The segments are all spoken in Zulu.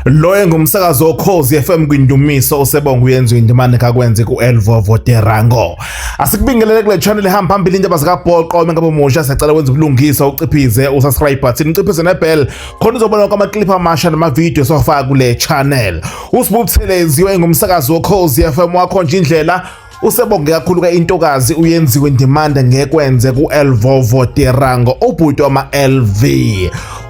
Loyo ngumsakazo woKhozi FM kwindumiso usebonga uyenziwe indimane kakwenze ku-Elvovo Derango. Asikubingelele kule channel ehamba phambili indaba zikabhoqo. Uma ngabe umusha, siyacela wenze ubulungisa, uciphize usubscribe button, uciphize nebell khona uzobona wonke ama-clip amasha nama-video esiwafaka kule channel. USibu Buthelezi wayengumsakazi woKhozi FM wakho nje indlela. Usebonge kakhulu ke intokazi uyenziwe Ndimande ngekwenze ku-Elvovo Derango, ubhuti wama-LV.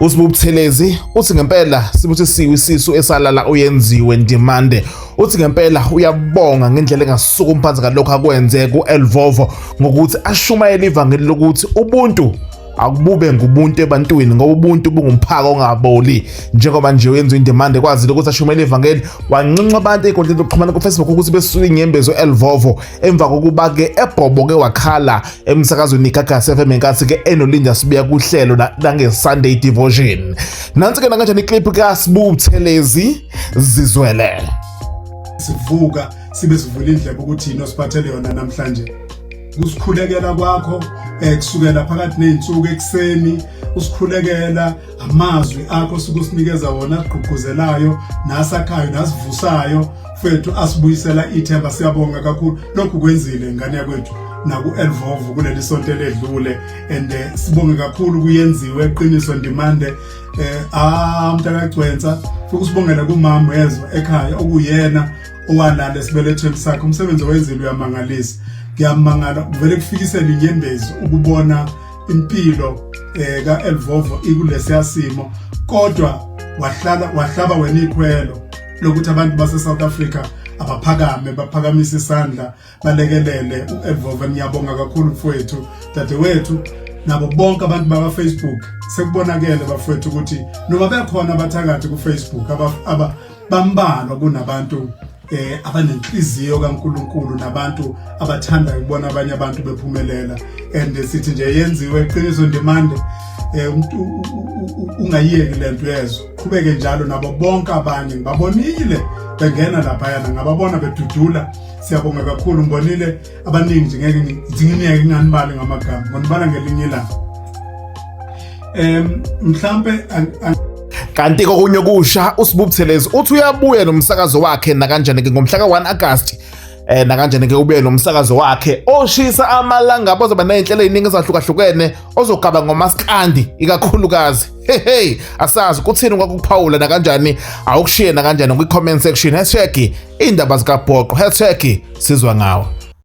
USibu Buthelezi uthi ngempela sibusisiwe isisu esalala uyenziwe Ndimande. Uthi ngempela uyabonga ngendlela engasuka umphansi ngalokho akwenze ku-Elvovo ngokuthi ashumayele ivangeli lokuthi ubuntu akubube ngubuntu ebantwini, ngoba ubuntu bungumphako ongaboli. Njengoba nje uyenziwe Indimande kwazile ukuthi ashumele ivangeli, wanxenxa abantu ey'nkundleni zokuxhumana ku-Facebook ukuthi besuke inyembezi u-Elvovo emva kokuba-ke ebhoboke wakhala emsakazweni iGagasi FM ngenkathi-ke enoLinda Sibuya kuhlelo lange-Sunday Devotion. Nansi-ke nakanjani iclip kaSibu Buthelezi, zizwele. Sivuka sibe sivula indlebe ukuthi yini osiphathele yona namhlanje. Kusikhulekela kwakho kusukela phakathi nezinsuku ekuseni usikhulekela, amazwi akho sukusinikeza wona agqugquzelayo nasakhayo nasivusayo fethu, asibuyisela ithemba. Siyabonga kakhulu lokhu kwenzile ngane yakwethu naku Elvovo kuleli sonto eledlule and sibonge kakhulu kuyenziwe qiniso Ndimande. Mntakagcwensa, futhi usibongela kumama yezwa ekhaya okuyena owalala esibelethweni sakhe. Umsebenzi owenzile uyamangalisa. Ngiyamangala, kuvele kufikisele inyembezi ukubona impilo ka Elvovo ikulesiya simo, kodwa wahlala wahlaba wena ikhwelo lokuthi abantu base South Africa abaphakame, baphakamise isandla, balekelele uElvovo. Ngiyabonga kakhulu mfowethu, dadewethu, nabo bonke abantu baka Facebook. Sekubonakele bafowethu ukuthi noma bekhona abathakathi ku Facebook aba bambalwa kunabantu abanenhliziyo kaNkuluNkulu nabantu abathanda ukubona abanye abantu bephumelela. And sithi nje yenziwe iqiniso Ndimande, umuntu ungayiyeki lento yezo, qhubeke njalo. Nabo bonke abanye ngibabonile bengena laphayana, ngababona bedudula. Siyabonga kakhulu. Ngibonile abaningi nje, ngeke ngithi nginiyeke nginganibali ngamagama, ngonibala ngelinye ilanga mhlambe. Kanti kokunye okusha, uSibu Buthelezi uthi uyabuya nomsakazo wakhe nakanjani ke ngomhla ka-1 August. Nakanjani ke ubuye nomsakazo wakhe oshisa amalanga, ozoba nezinhlelo eziningi ezahlukahlukene, ozogaba ngomaskandi ikakhulukazi. Hey hey, asazi kuthini kwakuphawula nakanjani, awukushiye nakanjani kwi-comment section. #IndabaZikaBhoqo, #SizwaNgawe.